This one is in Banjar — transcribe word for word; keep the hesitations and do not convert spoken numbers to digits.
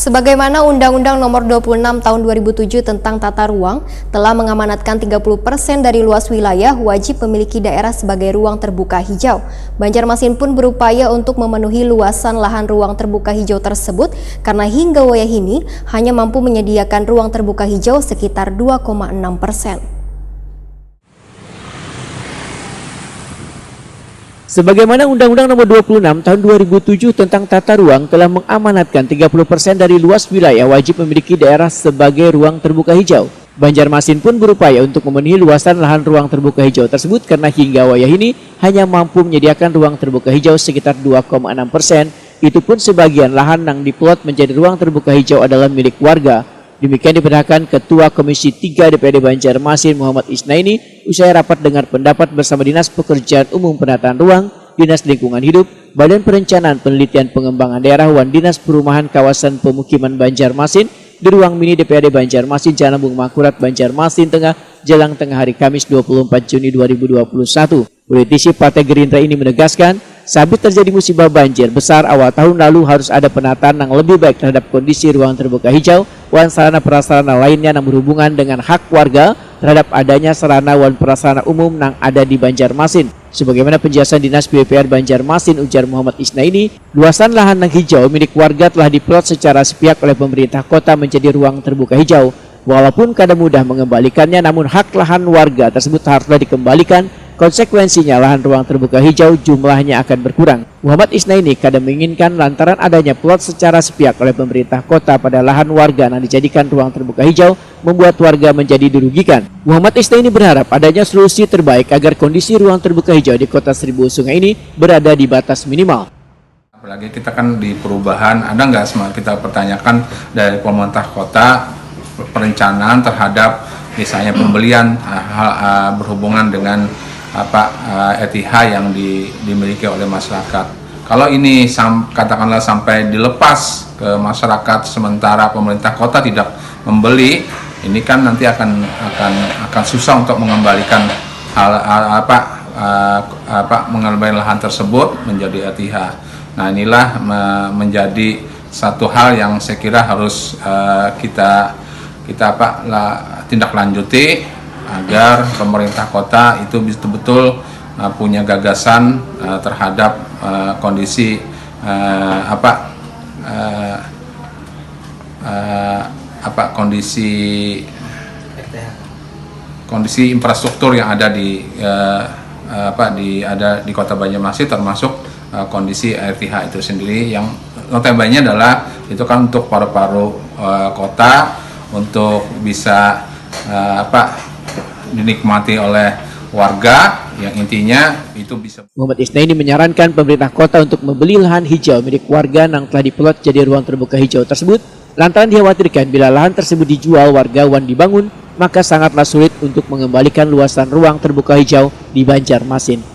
Sebagaimana Undang-Undang Nomor dua puluh enam Tahun dua ribu tujuh tentang Tata Ruang telah mengamanatkan tiga puluh persen dari luas wilayah wajib memiliki daerah sebagai ruang terbuka hijau. Banjarmasin pun berupaya untuk memenuhi luasan lahan ruang terbuka hijau tersebut karena hingga wayah ini hanya mampu menyediakan ruang terbuka hijau sekitar dua koma enam persen. Sebagaimana Undang-Undang Nomor dua puluh enam Tahun dua ribu tujuh tentang Tata Ruang telah mengamanatkan tiga puluh persen dari luas wilayah wajib memiliki daerah sebagai ruang terbuka hijau. Banjarmasin pun berupaya untuk memenuhi luasan lahan ruang terbuka hijau tersebut karena hingga wayah ini hanya mampu menyediakan ruang terbuka hijau sekitar dua koma enam persen, itu pun sebagian lahan yang diplot menjadi ruang terbuka hijau adalah milik warga. Demikian dipatahkan Ketua Komisi tiga D P R D Banjarmasin Muhammad Isnaini usai rapat dengar pendapat bersama Dinas Pekerjaan Umum Penataan Ruang, Dinas Lingkungan Hidup, Badan Perencanaan Penelitian Pengembangan Daerah wan Dinas Perumahan Kawasan Pemukiman Banjarmasin di ruang mini D P R D Banjarmasin, Jalan Lambung Mangkurat, Banjarmasin Tengah, jelang tengah hari Kamis dua puluh empat Juni dua ribu dua puluh satu. Politisi Partai Gerindra ini menegaskan, sabit terjadi musibah banjir besar awal tahun lalu harus ada penataan yang lebih baik terhadap kondisi ruang terbuka hijau wan sarana prasarana lainnya yang berhubungan dengan hak warga terhadap adanya sarana wan prasarana umum yang ada di Banjarmasin. Sebagaimana penjelasan Dinas P U P R Banjarmasin, ujar Muhammad Isnaini, luasan lahan yang hijau milik warga telah diplot secara sepihak oleh pemerintah kota menjadi ruang terbuka hijau. Walaupun kada mudah mengembalikannya, namun hak lahan warga tersebut haruslah dikembalikan. Konsekuensinya, lahan ruang terbuka hijau jumlahnya akan berkurang. Muhammad Isnaini kada menginginkan lantaran adanya plot secara sepihak oleh pemerintah kota pada lahan warga yang dijadikan ruang terbuka hijau membuat warga menjadi dirugikan. Muhammad Isnaini berharap adanya solusi terbaik agar kondisi ruang terbuka hijau di Kota Seribu Sungai ini berada di batas minimal. Apalagi kita kan di perubahan, ada nggak semua kita pertanyakan dari pemerintah kota perencanaan terhadap misalnya pembelian uh, hal uh, berhubungan dengan apa uh, R T H yang di, dimiliki oleh masyarakat. Kalau ini sam, katakanlah sampai dilepas ke masyarakat sementara pemerintah kota tidak membeli, ini kan nanti akan akan akan susah untuk mengembalikan hal, hal apa uh, apa mengembalikan lahan tersebut menjadi R T H. Nah, inilah menjadi satu hal yang saya kira harus uh, kita kita apa la, tindak lanjuti agar pemerintah kota itu betul-betul uh, punya gagasan uh, terhadap uh, kondisi uh, apa uh, uh, apa kondisi kondisi infrastruktur yang ada di uh, apa di ada di Kota Banjarmasin termasuk uh, kondisi R T H itu sendiri yang notabene adalah itu kan untuk paru-paru uh, kota untuk bisa uh, apa dinikmati oleh warga yang intinya itu bisa. Muhammad Isnaini menyarankan pemerintah kota untuk membeli lahan hijau milik warga yang telah diplot jadi ruang terbuka hijau tersebut lantaran dikhawatirkan bila lahan tersebut dijual warga wan dibangun maka sangatlah sulit untuk mengembalikan luasan ruang terbuka hijau di Banjarmasin.